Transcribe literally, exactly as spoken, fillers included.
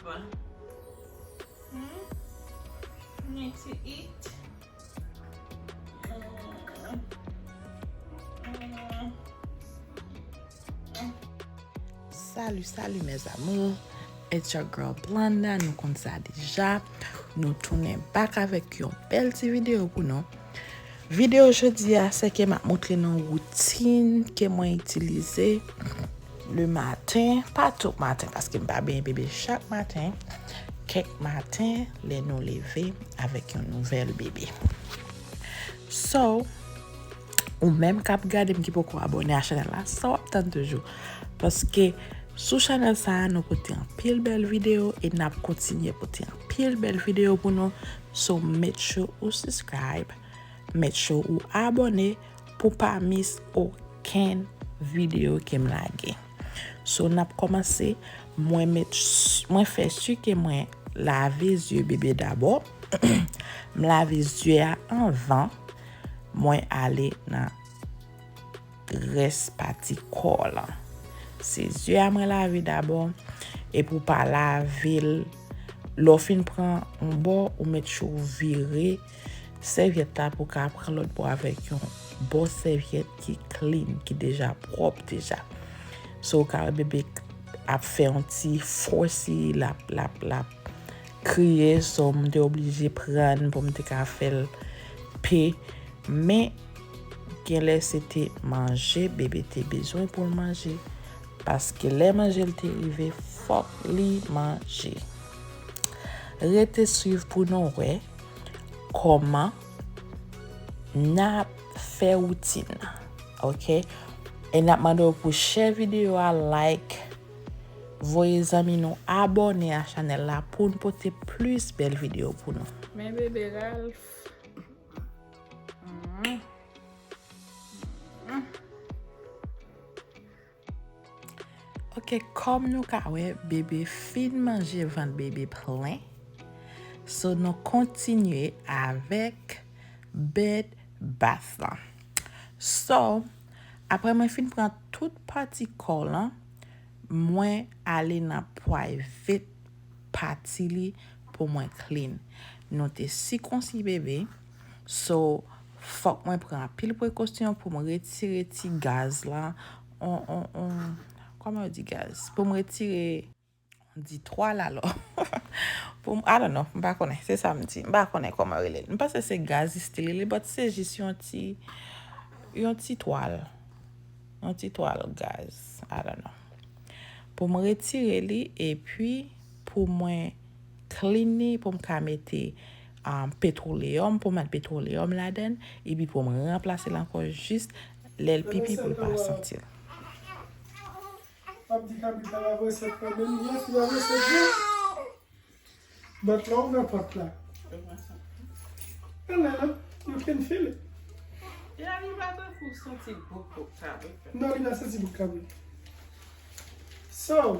Hmm? Need to eat. Mm. Mm. Salut, salut mes amours. It's your girl Blanda, nou konn sa deja. Nou tounen back avèk yon bèl ti videyo pou nou. Videyo jodi a, se ke m ap montre nou woutin ke mwen itilize le maten, pa tout maten, paske m pa benyen bebe chak maten, kèk maten, lè nou leve avèk yon nouvèl bebe. So, ou menm k ap gade m ki poko abòne a chanèl la, sa w ap tann toujou? Paske sou chanèl sa a, nou pote anpil bèl videyo e n ap kontinye pote anpil bèl videyo pou nou. So, make sure ou subscribe, make sure ou abòne pou pa miss okenn videyo ke m lage. So, n ap kòmanse. Mwen met, mwen fè si ke mwen lave zye bebe dabò. M lave zye a anvan mwen ale nan rès pati kò lan. Se zye a mwen lave dabò. Epi w pa lave l. Lè w fin pran yon bò, ou make sure ou vire sèvyèt la pou w ka pran lòt bò avèk yon bò sèvyèt ki clean, ki deja pwòp deja. So, ou ka wè bebe ap fè yon ti fosi, l ap, l ap, l ap kriye, so m te oblije pran pou m te ka fè l pe. Men, genlè se te manje, bebe te bezwen pou l manje. Paske lè manje l te rive, fòk li manje. Rete swiv pou nou wè kòman n ap fè woutin nan. Oke? E n ap mande w pou share videyo a, like, voye zanmi nou abòne a chanèl la pou n pote plis bèl videyo pou nou. Men bebe Ralph. Mm. Mm. Oke, kòm nou ka wè, bebe fin manje, vant bebe plen. So, nou kontinye avèk bed bath lan. So, apre mwen fin pran tout pati kò lan, mwen ale nan private pati li pou mwen clean. Nou te sikonsi bebe, so, fòk mwen pran anpil prekosyon pou mwen retire ti gaz lan. On, on, on, kòman yo di gaz? Pou mwen retire, on di twal alò. Pou m, I don't know, m pa konnen, se sa m di. M pa konnen kòman yo rele l. M panse se gaz istili li, but se jis yon ti, yon ti twal. Yon ti twal gaz, I don't know. Pou m retire li, epi pou mwen clean li, pou m ka mete, um, petroleyòm, pou m met petroleyòm ladan l, epi pou m ranplase l ankò jis lè l pipi pou l pa santi l. W ap di kabrit la pa vre sèt kanmenm, yes, li pa vre sèt vre. But la, w nan pòt la. Anlè la, you can feel it. Ya, li pa tankou santi bout bout kabrit. Non, li pa santi bout kabrit. So,